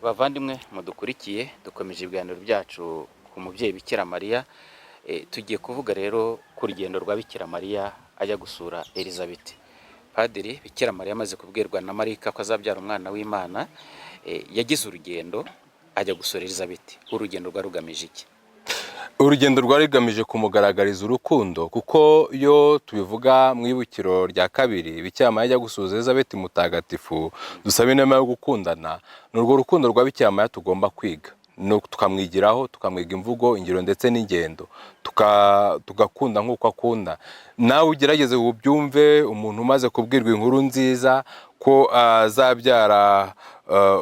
Bavandimwe mudukurikiye, dukomeje ibiganiro byacu ku mubyeyi Bikira Mariya. Tugiye kuvuga rero ku rugendo rwa Bikira Mariya ajya gusura Elizabeth. Padiri, Bikira Mariya amaze kubwirwa na Marayika ko azabyara umwana w'Imana, yagize urugendo ajya gusura Elizabeth. Urugendo rwari rugamije iki? Urugendo rwari rugamije kumugaragariza urukundo, kuko iyo tubivuga mu ibukiro rya kabiri, Bikira Mariya ajya gusuhuza Elizabeth mutagatifu, dusaba inema yo gukundana. Ni urwo rukundo rwa Bikira Mariya tugomba kwiga, tukamwigiraho, tukamwiga imvugo, ingiro ndetse n'ingendo, tugakunda nk'uko akunda. Nawe ugerageze ubyumve, umuntu umaze kubwirwa inkuru nziza ko azabyara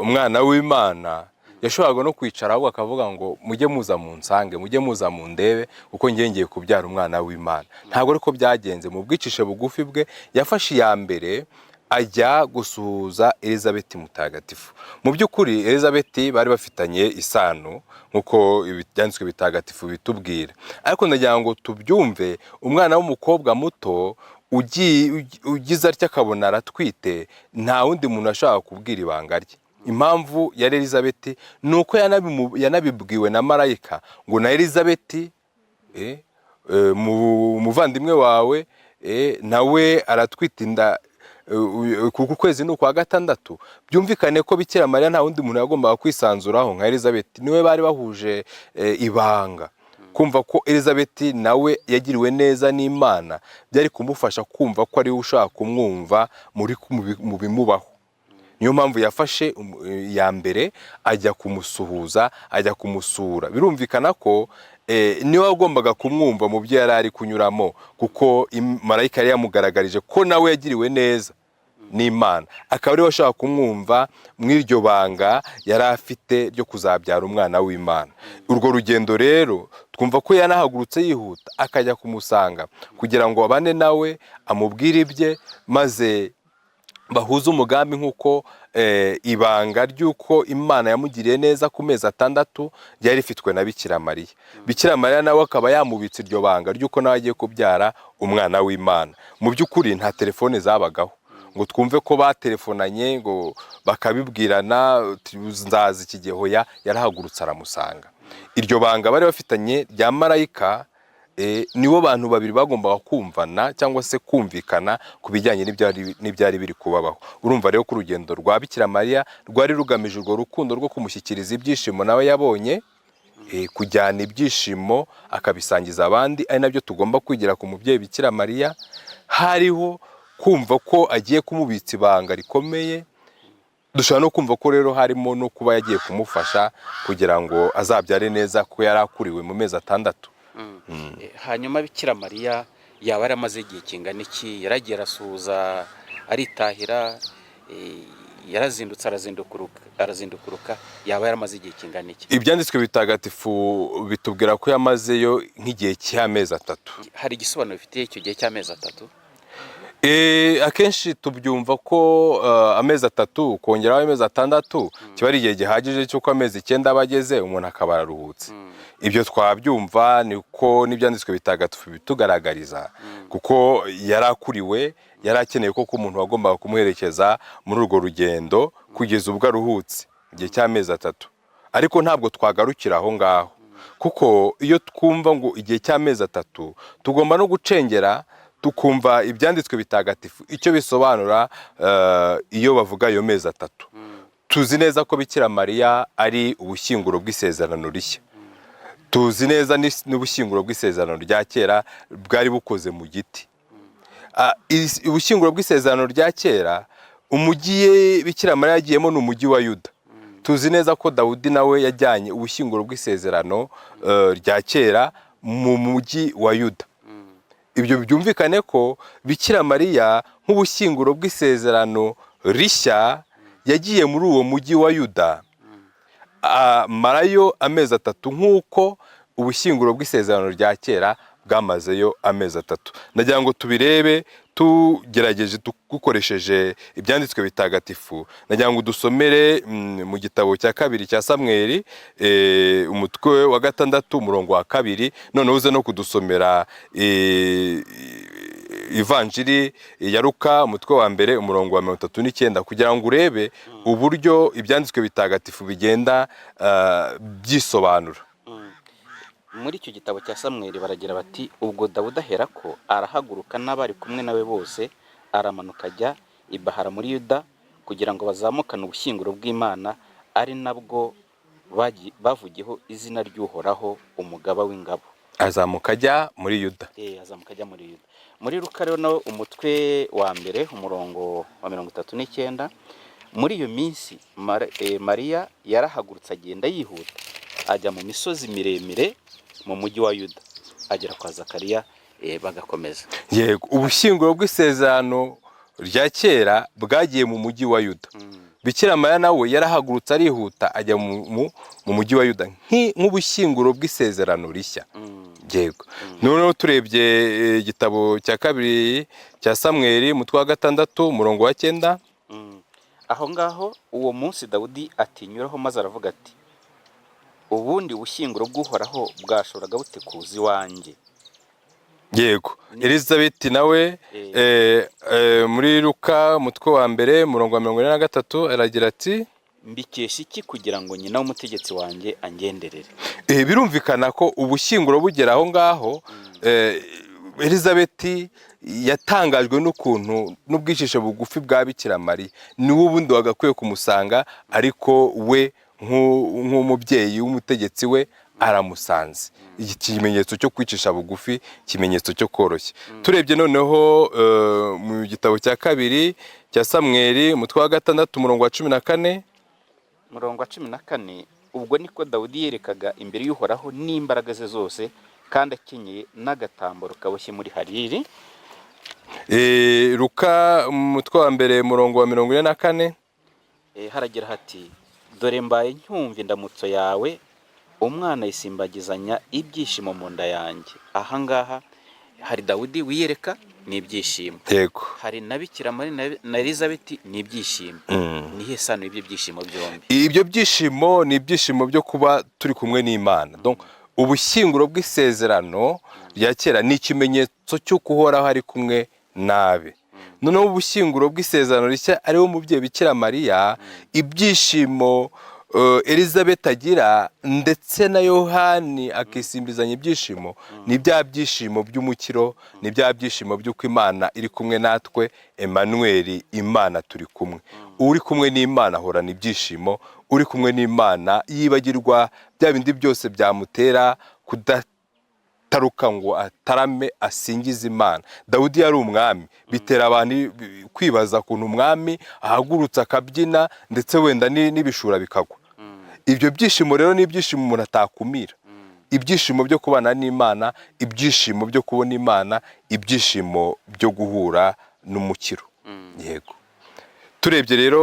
umwana w'Imana, yashoboraga no kwicara ahubwo akavuga ngo: "Mujye muza munsange, mujye muza mundebe, kuko ngiye ngiye kubyara umwana w'Imana." Ntabwo ariko byagenze. Mu bwicishe bugufi bwe yafashe iya mbere ajya gusuhuza Elizabeth mutagatifu. Mu by'ukuri Elizabeth bari bafitanye isano nk'uko ibyanditswe bitagatifu bitubwira, ariko ndagira ngo tubyumve: umwana w'umukobwa muto ugize atya akabona aratwite, nta wundi muntu ashobora kubwira ibanga rye. Impamvu yari Elizabeth ni uko yanabibwiwe na marayika ngo: "Na Elizabeth, umuvandimwe wawe, nawe aratwite inda, kuko ukwezi ni ukwa gatandatu." Byumvikane ko Bikira Mariya nta wundi muntu yagombaga kwisanzuraho nka Elizabeth, niwe bari bahuje ibanga. Kumva ko Elizabeth nawe yagiriwe neza n'Imana byari kumufasha kumva ko ariwe ushaka kumwumva mu bimubaho. Niyo mpamvu yafashe iya mbere ajya kumusuhuza, ajya kumusura. Birumvikana ko niwe wagombaga kumwumva mu byo yari ari kunyuramo, kuko marayika yari yamugaragarije ko nawe yagiriwe neza n'Imana, akaba ariwe washaka kumwumva mu iryo banga yari afite ryo kuzabyara umwana w'Imana. Urwo rugendo rero twumva ko yanahagurutse yihuta akajya kumusanga kugira ngo abane nawe, amubwire ibye, maze bahuze umugambi, nk'uko ibanga ry'uko Imana yamugiriye neza ku mezi 6 ryari rifitwe na Bikira Mariya. Bikira Mariya nawe akaba yamubitse iryo banga ry'uko nawe agiye kubyara umwana w'Imana. Mu by'ukuri nta telefone zabagaho ngo twumve ko batelefonanye ngo bakabibwirana uti: "Nzaza iki gihe." Hoya, yarahagurutse aramusanga. Iryo banga bari bafitanye rya marayika, nibo bantu babiri bagombaga kumvana cyangwa se kumvikana ku bijyanye n'ibyari biri kubabaho. Urumva rero ko urugendo rwa Bikira Mariya rwari rugamije urwo rukundo rwo kumushyikiriza ibyishimo nawe yabonye, kujyana ibyishimo akabisangiza abandi, ari nabyo tugomba kwigira ku mubyeyi Bikira Mariya. Hariho kumva ko agiye kumubitsa ibanga rikomeye. Dushobora no kumva ko rero harimo no kuba yagiye kumufasha kugira ngo azabyare neza, kuko yari akuriwe mu mezi 6. Hanyuma Bikira Mariya yaba yaramaze igihe kingana iki? Yaragiye arasuhuza aritahira, yarazindutse arazindukuruka, yaba yaramaze igihe kingana iki? Ibyanditswe bitagatifu bitubwira ko yamazeyo nk'igihe cy'amezi 3. Hari igisobanuro bifitiye icyo gihe cy'amezi 3? Akenshi tubyumva ko amezi 3 kongeraho amezi 6 kiba ari igihe gihagije cy'uko amezi 9 aba ageze, umuntu akaba araruhutse. Ibyo twabyumva, niko n'ibyanditswe bitagatifu bitugaragariza, kuko yari akuriwe, yari akeneye koko umuntu wagombaga kumuherekeza muri urwo rugendo kugeza ubwo aruhutse igihe cy'amezi 3. Ariko ntabwo twagarukira aho ngaho, kuko iyo twumva ngo igihe cy'amezi 3, tugomba no gucengera tukumva ibyanditswe bitagatifu icyo bisobanura iyo bavuga ayo mezi 3. Tuzi neza ko Bikira Mariya ari ubushyinguro bw'isezerano rishya. Tuzi neza n'ubushyinguro bw'isezerano rya kera bwari bukoze mu giti. Ubushyinguro bw'isezerano rya kera, umujyi Bikira Mariya yagiyemo ni umujyi wa Yuda. Tuzi neza ko Dawudi nawe yajyanye ubushyinguro bw'isezerano rya kera mu mujyi wa Yuda. Ibyo byumvikane ko Bikira Mariya nk'ubushyinguro bw'isezerano rishya yagiye muri uwo mujyi wa Yuda, amarayo amezi 3 nk'uko ubushyinguro bw'isezerano rya kera bwamazeyo amezi 3. Ndagira ngo tubirebe tugerageje dukoresheje ibyanditswe bitagatifu. Ndagira ngo dusomere mu gitabo cya kabiri cya Samweli, umutwe wa 6, umurongo wa 2, noneho uze no kudusomera. Ivanjiri ya Luka, umutwe wa mbere, umurongo wa 39, kugira ngo urebe uburyo ibyanditswe bitagatifu bigenda byisobanura. Muri icyo gitabo cya Samweli baragira bati: "Ubwo Dawudi aherako arahaguruka n'abari kumwe nawe bose, aramanuka ajya i Bahara muri Yuda, kugira ngo bazamukane ubushyinguro bw'Imana, ari nabwo bavugiyeho izina ry'Uhoraho umugaba w'ingabo." Azamuka ajya muri Yuda. Azamuka ajya muri Yuda. Muri Luka rero nawe, umutwe wa mbere, umurongo wa 39: "Muri iyo minsi Mariya yarahagurutse, agenda yihuta, ajya mu misozi miremire mu mujyi wa Yuda, agera kwa Zakariya." Bagakomeza. Yego, ubushyinguro bw'isezerano rya kera bwagiye mu mujyi wa Yuda. Bikira Mariya nawe yarahagurutse, arihuta, ajya mu mujyi wa Yuda nk'ubushyinguro bw'isezerano rishya. Yego, noneho turebye igitabo cya kabiri cya Samweli, umutwe wa gatandatu, umurongo wa 9. Aho ngaho uwo munsi Dawudi atinyuraho, maze aravuga ati: "Ubundi ubushyinguro bw'Uhoraho bwashoboraga bute kuza iwanjye?" Yego, Elizabeth nawe muri Luka, umutwe wa mbere, umurongo wa 43, aragira ati: "Mbikesha iki kugira ngo nyina w'umutegetsi wanjye angenderere?" Birumvikana ko ubushyinguro bugera aho ngaho, Elizabeth yatangajwe n'ukuntu n'ubwicishe bugufi bwa Bikira Mariya. Niwe ubundi wagakwiye kumusanga, ariko we nk'umubyeyi w'umutegetsi we aramusanze. Iki kimenyetso cyo kwicisha bugufi, ikimenyetso cyo koroshya. Turebye noneho mu gitabo cya kabiri cya Samweli, umutwe wa gatandatu, umurongo wa 14. Murongo wa 14: "Ubwo niko Dawudi yerekaga imbere y'Uhoraho n'imbaraga ze zose, kandi akenyeye n'agatambaro kaboshye muri hariri." Luka, umutwe wa mbere, umurongo wa 44. Haragira hati: "Dore mbaye ncyumva indamutso yawe, umwana yisimbagizanya ibyishimo mu nda yanjye." Ahangaha hari Dawudi wiyereka, ni ibyishimo. Hari na Bikira Mariya na Elizabeth, ni ibyishimo. Nihe sano y'ibyo byishimo byombi? Ibyo byishimo ni ibyishimo byo kuba turi kumwe n'Imana. Donc, ubushyinguro bw'isezerano rya kera ni ikimenyetso cy'uko Uhoraho ari kumwe nabe. Noneho ubushyinguro bw'isezerano rishya, ariwo mubyeyi Bikira Mariya, ibyishimo Elizabeth agira ndetse na Yohani akisimbizanya ibyishimo, ni bya byishimo by'umukiro, ni bya byishimo by'uko Imana iri kumwe natwe, Emmanuel, Imana turi kumwe. Uri kumwe n'Imana ahorana ibyishimo. Uri kumwe n'Imana yibagirwa bya bindi byose byamutera kudataruka ngo atarame, asingize Imana. Dawudi yari umwami, bitera abantu kwibaza ukuntu umwami ahagurutse akabyina, ndetse wenda n'ibishura bikagwa. Ibyo byishimo rero ni ibyishimo umuntu atakumira, ibyishimo byo kubana n'Imana, ibyishimo byo kubona Imana, ibyishimo byo guhura n'umukiro. Yego, turebye rero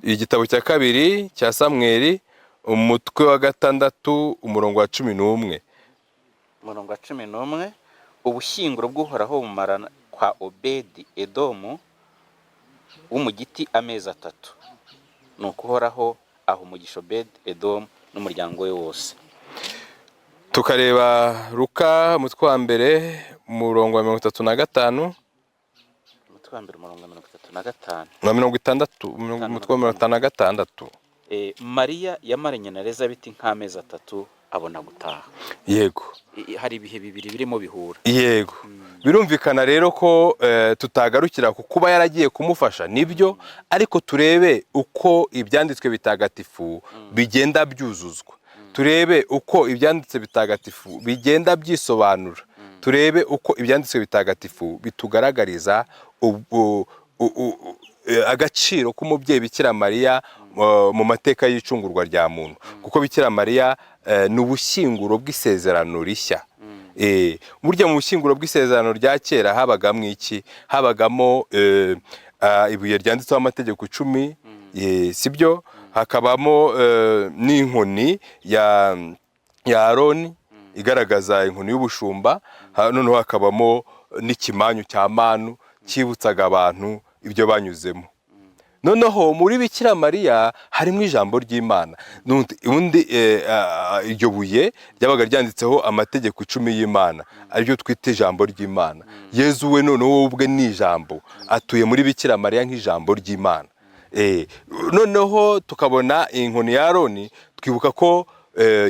igitabo cya kabiri cya Samweli, umutwe wa gatandatu, umurongo wa 11. Umurongo wa 11: "Ubushyinguro bw'Uhoraho bumara kwa Obedi Edomu w'Umugiti amezi 3, nuko Uhoraho aha umugisha Obedi Edomu n'umuryango we wose." Tukareba Luka, umutwe wa mbere, umurongo wa 35. Umutwe wa mbere, umurongo wa 35. Na 60, umutwe wa 56. Mariya yamaranye na Elizabeti nk'amezi 3, abona gutaha. Hari ibihe bibiri birimo bihura. Yego, birumvikana rero ko tutagarukira ku kuba yaragiye kumufasha, nibyo, ariko turebe uko ibyanditswe bitagatifu bigenda byuzuzwa, turebe uko ibyanditswe bitagatifu bigenda byisobanura, turebe uko ibyanditswe bitagatifu bitugaragariza agaciro k'umubyeyi Bikira Mariya mu mateka y'icungurwa rya muntu, kuko Bikira Mariya ni ubushyinguro bw'isezerano rishya. Burya mu bushyinguro bw'isezerano rya kera habagamo iki? Habagamo ibuye ryanditseho amategeko 10, sibyo? Hakabamo n'inkoni ya Aroni igaragaza inkoni y'ubushumba, noneho hakabamo n'ikimanyu cya manu cyibutsaga abantu ibyo banyuzemo. Noneho muri Bikira Mariya harimo ijambo ry'Imana. Ubundi iryo buye ryabaga ryanditseho amategeko 10 y'Imana, aribyo twita ijambo ry'Imana. Yezu we noneho we ubwe ni ijambo, atuye muri Bikira Mariya nk'ijambo ry'Imana. Noneho tukabona inkoni ya Aroni, twibuka ko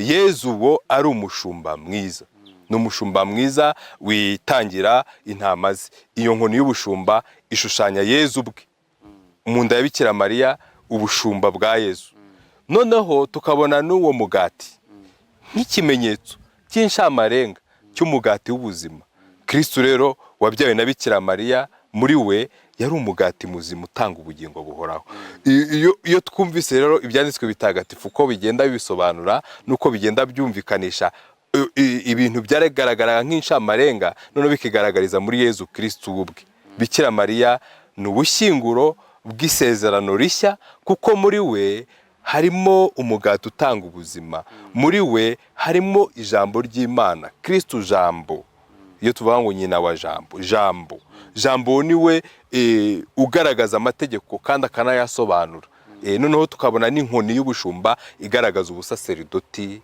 Yezu wo ari umushumba mwiza, ni umushumba mwiza witangira intama ze. Iyo nkoni y'ubushumba ishushanya Yezu ubwe mu nda ya Bikira Mariya, ubushumba bwa Yezu. Noneho tukabona n'uwo mugati nk'ikimenyetso cy'inshamarenga cy'umugati w'ubuzima. Kristu rero wabyawe na Bikira Mariya, muri we yari umugati muzima utanga ubugingo buhoraho. Iyo twumvise rero ibyanditswe bitagatifu uko bigenda bibisobanura n'uko bigenda byumvikanisha ibintu byaragaragaraga nk'inshamarenga, noneho bikigaragariza muri Yezu Kristu ubwe. Bikira Mariya ni ubushyinguro bw'isezerano rishya, kuko muri we harimo umugati utanga ubuzima, muri we harimo ijambo ry'Imana, Kristu jambo. Iyo tuvuga ngo nyina wa jambo, jambo, jambo ni we ugaragaza amategeko kandi akanayasobanura. Noneho tukabona n'inkoni y'ubushumba igaragaza ubusaseridoti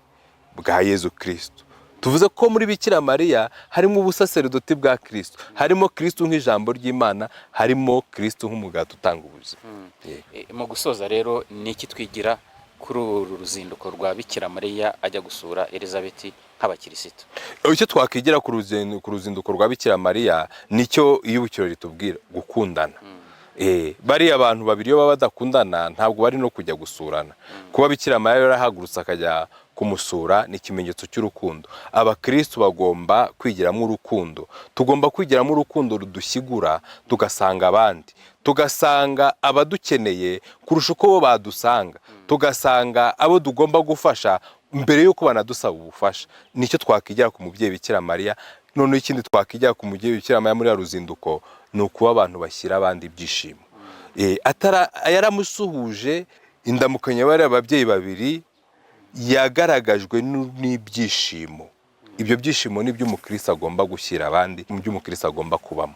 bwa Yezu Kristu. Tuvuze ko muri Bikira Mariya harimo ubusaseridoti bwa Kristu, harimo Kristu nk'ijambo ry'Imana, harimo Kristu nk'umugati utanga ubuzima. Mu gusoza rero, ni iki twigira kuri uru ruzinduko rwa Bikira Mariya ajya gusura Elizabeth nk'abakirisitu? Icyo twakwigira ku ruzinduko rwa Bikira Mariya nicyo iyibukiro ritubwira: gukundana. Bariya abantu babiri iyo baba badakundana ntabwo bari no kujya gusurana. Kuba Bikira Mariya yarahagurutse akajya kumusura ni ikimenyetso cy'urukundo. Abakristu bagomba kwigiramo urukundo, tugomba kwigiramo urukundo rudushyigura, tugasanga abandi, tugasanga abadukeneye kurusha uko bo badusanga, tugasanga abo tugomba gufasha mbere y'uko banadusaba ubufasha. Nicyo twakwigira ku mubyeyi Bikira Mariya. Noneho ikindi twakwigira ku mubyeyi Bikira Mariya muri ya ruzinduko ni ukuba abantu bashyira abandi ibyishimo. Yaramusuhuje, indamukanyo bariya ababyeyi babiri yagaragajwe n'ibyishimo. Ibyo byishimo ni iby'umukristo agomba gushyira abandi, mu by'umukristo agomba kubamo.